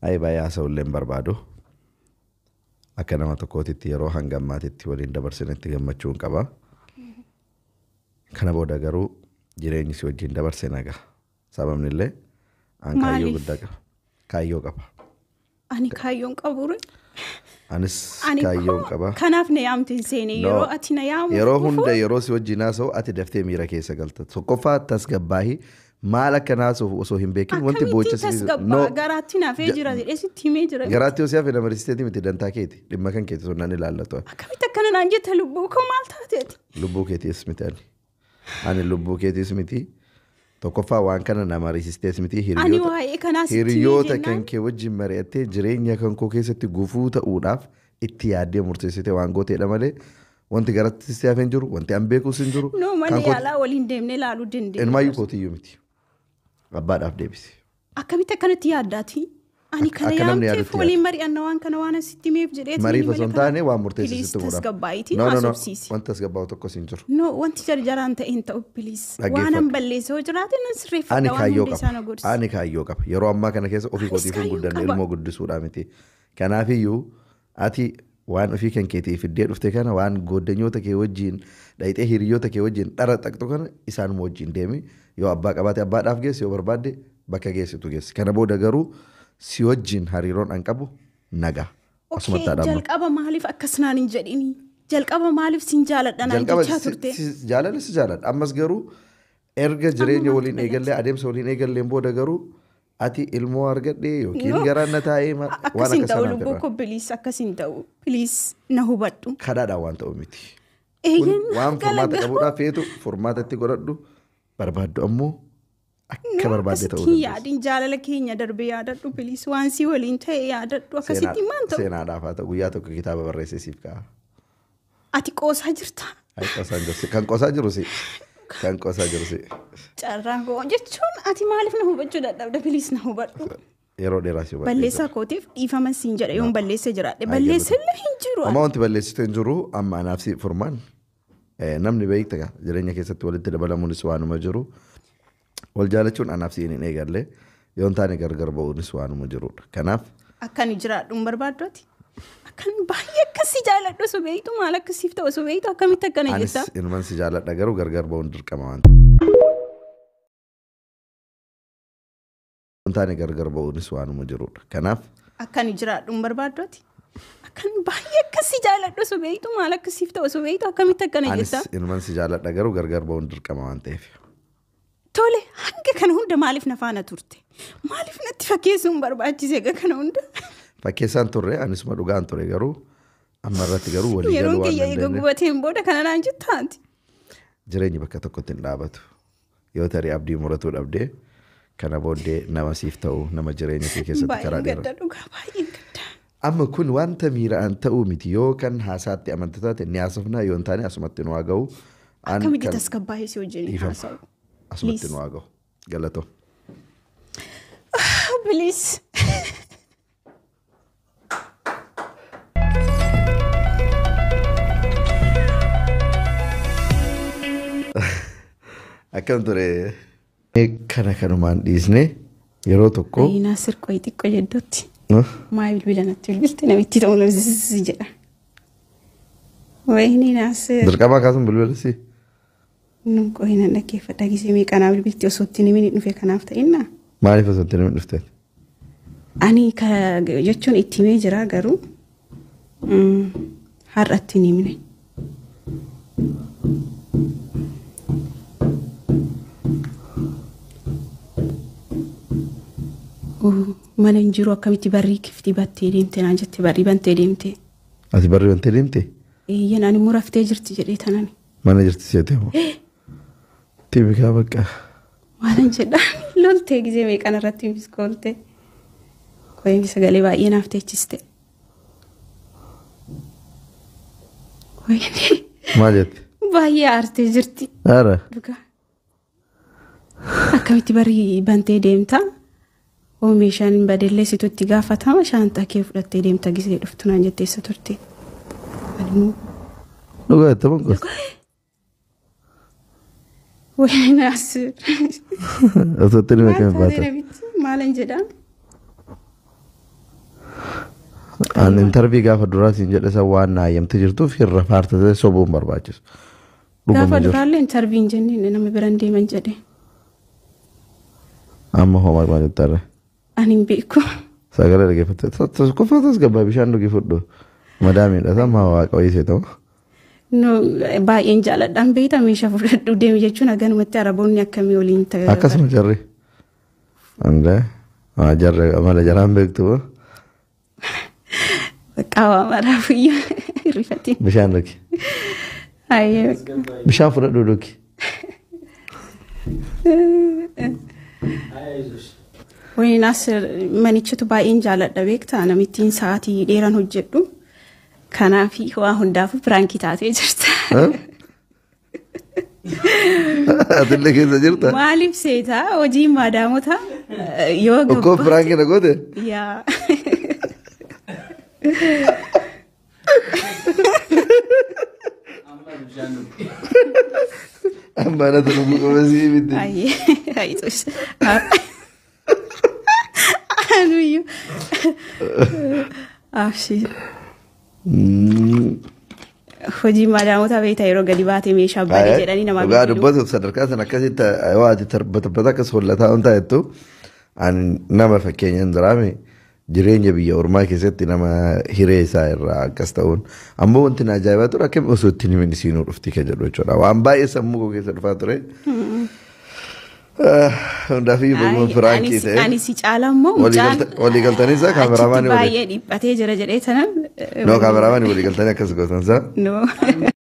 Ayi baay'ee haasa'ullee hin barbaadu. Akka nama tokkootitti yeroo hanga ammaatitti waliin dabarsinetti gammachuun qaba. Kana booda garuu jireenyi si wajjin dabarse nagaa. Sababni illee an kaayyoo Maaliif? guddaa qaba. Kaayyoo qaba. Ani kaayyoon qabu ture. Anis Ani kaayyoon koo qaba. kanaaf na yaamte hin seene No. yeroo ati na yaamuuf Yeroo dhufu hunda yeroo si wajjin haasa'u ati daftee miira keessa galta. Tokkoffaa tasgabbaahi maal akka naasuuf osoo hin beekin wanti akkamittiin boocha si tasgabbaa garaatti naafee jira jedhee sitti himee jira. Garaatti yoo si hafe nama risteeti miti dantaa keeti dhimma kan keeti sun nan ilaallatu. Akkamitti akkana naan jetta lubbuu koo maal taateeti? Lubbuu keetiis miti ani. Ani lubbuu keetiis miti. Tokkoffaa waan kana nama risistees miti Ani hiriyoota waa'ee kanaa sitti himee hiriyoota kan jennaan kee wajjin mari'attee jireenya kan koo keessatti gufuu ta'uudhaaf itti yaaddee murteessitee waan gooteedha malee wanti garatti si hafe hin jiru wanti an beekus hin jiru. noo mana Kan koo- yaalaa waliin deemnee ilaaluu dandeenya. Inumaayyuu kootiyyuu miti. Abbaadhaaf deebisi. Akkamitti akkanatti yaaddaati? Ani kana Akka namni yaamteef yaadutti waliin mari'anna waan kana waan asitti himeef jedhee Mariif osoo hin taane waan murteessisitti Please godhama. tasgabbaa'iitiin No, no, no. haasofsiisi. Wanti tasgabbaa'u tokkos hin jiru. No wanti jarjaraan ta'e hin ta'u please. Dhaggeeffadhu. Waan an balleesse yoo jiraate nan Ani sirreeffadha waan kaayyoo hunda isaa na qaba. godhisi. Ani kaayyoo qaba. Yeroo ammaa kana keessa ofii Anis kootiif hin kaayyoo guddanne qaba. ilmoo guddisuudha miti. Kanaafiyyuu ati waan ofii kan keetii fiddee dhufte kana waan gooddanyoota kee wajjin dhayixee hiriyoota kee wajjin dhara xaqxu kana isaanuma wajjin deemi. Yoo abbaa qabaate abbaadhaaf geessi yoo barbaadde bakka geessitu geessi. Kana booda garuu si wajjin hariiroon an qabu nagaa. Asumatti Okay, haa dhaabnu. jalqaba maaliif akkas naan hin jedhini? Jalqaba maaliif sin jaaladha naan Jalqaba jechaa turte? jaalala si jaaladha. Ammas garuu erga jireenya maaltu waliin eegallee adeemsa waliin eegalleen booda garuu ati ilmoo argadhe yookiin No. garaan na taa'ee waan Akkas hin akka ta'u sanaan lubbuu fedhan. koo please akkas hin ta'u please na hubadhu. Kadhaadhaan waan ta'u miti. Kun Eeyyeen waan gala furmaata garuu qabuudhaaf feetu furmaata itti godhadhu barbaaddu ammoo akka barbaadde ta'uu akkasitti hin dandeessa. yaadin jaalala keenya darbe yaadadhu please waan si waliin ta'e yaadadhu akkasitti maal ta'u? Seenaadhaaf haa ta'u guyyaa tokko kitaaba barreessee siif kaa'a. Ati qoosaa jirta. Ay, qosaan jiru si. Kan qosaa jiru si. Kan qosaa jiru si. Carraa koo jechuun ati maaliif na hubachuu dadhabda please na hubadhu. Yeroo dheeraa si hubadhe. Balleessaa kootiif dhiifama siin jedha yoon balleessee jiraadhe Ay, balleessa illee hin jiru. Amma wanti balleessitu hin jiru amma anaaf si furmaan namni beekta jireenya keessatti walitti dabalamuunis waanuma jiru. Wal jaalachuun anaaf si hin eegalle yoo hin taane gargar ba'uunis waanuma jirudha. Kanaaf Akka ani jiraadhu hin barbaaddooti. Akkan baay'ee akkasii jaaladhu osoo beektu maal akkasiif ta'u osoo beektu akkamitti akkana anis jetta. inuman si jaaladha garuu gargar ba'uun dirqama waan hin taane gargar ba'uunis waanuma jirudha. Kanaaf Akka ani jiraadhu hin barbaaddooti. Akkan baay'ee akkasii jaaladhu osoo beektu maal akkasiif ta'u osoo beektu akkamitti akkana anis jetta. inuman si jaaladha garuu gargar ba'uun dirqama waan ta'eef. Tole hanga kana hunda maaliif na faana turte? Maaliif natti fakkeessuun barbaachise egaa kana hunda? Fakkeessaan turre anisuma dhugaan ture garuu amma irratti garuu walii galuu Yeroon waan kiyya eega dandeenyeef gubateen booda kana naan jettaati. jireenyi bakka tokkotti hin dhaabatu. Yoo tarii abdii muratuu dhabdee kana booddee nama siif ta'u nama jireenya kee keessatti karaa Baay'een dheeraa. gadda dhugaa baay'een gadda. Amma kun wanta miiraan ta'uu miti yoo kan haasaatti amanta taate ni haasofna yoo hin taane asumatti nu haa ga'u. An Akkamitti kan tasgabbaa'ee si wajjin dhiifama. haasa'u? Asumatti Please. nu haa ga'u. Galatoo. Please. Akkam ture. Kana kanumaan dhiisne yeroo tokko. Ayinaa sirqoo xiqqoo jedhutti. Maa bilbila natti bilbilte namitti ta'u na zizzi jedha. Wayini Naasir. Dirqamaa kaasuun bilbila si. Nu qoyina dhaggeeffadha gisee meeqanaa bilbilti osoo itti himin dhufe kanaaf ta'innaa. Maaliif osoo itti himin dhufte? Ani jechuun itti himee jira garuu har'a itti hin himne. Mana hin jiru akkamitti barrii kiftii battee deemte naan jette barrii bantee deemte. Ati barrii bantee deemte? Eeyyan ani immoo raftee jirti jedhee tanani. Mana jirti seetee moo? Tibikaa bakka. Maalan jedha loltee gisee meeqan irratti miskoolte. Koyinni sagalee baay'ee naaf teechiste. Koyinni Maal jette? baay'ee aartee jirti. Haara. Dhugaa. Akkamitti barrii bantee deemta? Hoo meeshaan hin badellee situ itti gaafatama shaanxaa kee fudhattee deemta gisee dhuftu naan jettee isa turte. Ani immoo Dhugaa jette moo gosa? Wayii Naasir. Osoo itti himee Maal kan taatee baatan. namitti? Maalan jedhaa? An interview gaafa duraatiin jedhe san waan naayyamte jirtuuf irra faartatee sobuun barbaachisu. Gaafa Dhuguma jiru. Duraallee interview hin jenneen nama biran deeman jedhe. Amma hoo maal maal jettarre? Ani hin beeku. Sagalee dhaggeeffatte. Kuffaa tasgabbaa bishaan dhugi fudhu. Madaamiidha sama waaqa wayii seetamu. No, baay'een jaaladhaan beektaa meeshaa fudhadhu deemi jechuun haganumatti araboonni akkamii waliin ta'e. Akkasuma jarri. Andee jarri amala jaraan beektu. Bakka waa maraaf iyyuu rifatiin. Bishaan dhugi. Ayyee. Bishaan fudhadhu dhugi. Wayii Naasir manichatu baay'een jaaladha beektaa namittiin sa'aatii dheeraan hojjedhu. Kanaaf waa hundaafuu piraankii taatee jirta. Atillee keessa jirta? Maaliif seetaa hojii maadaamota yoo Okkoo piraankii na goote? Yaa. Amma natti lubbuu qabasii miti. Ayyee. Ayitus. Anuyyuu. Abshii. Hojii maadaamota beektaa yeroo gadi baatee meeshaa badee jedhanii namaa Dhugaa bilbilu. dubbatuuf sadarkaa sana akkasitti yoo ati tabbata akkas hollataa waan taa'ettu ani nama fakkeenya hin jiraame jireenya biyya ormaa keessatti nama hiree isaa irraa akkas ta'uun ammoo wanti na ajaa'ibaa ture akkami osoo ittiin himin isiinuu dhufti kan jedhu jechuudha. Waan baay'ee sammuu koo keessa dhufaa ture. Hundaafii baguma piraankii ta'e. Ani si caala immoo mucaan Walii galtanii isaa kaameraamaanii achitti walii. baay'ee dhiphatee jira jedhee tanan. No, kaameraamaanii walii galtanii akkas gootan isaa. No.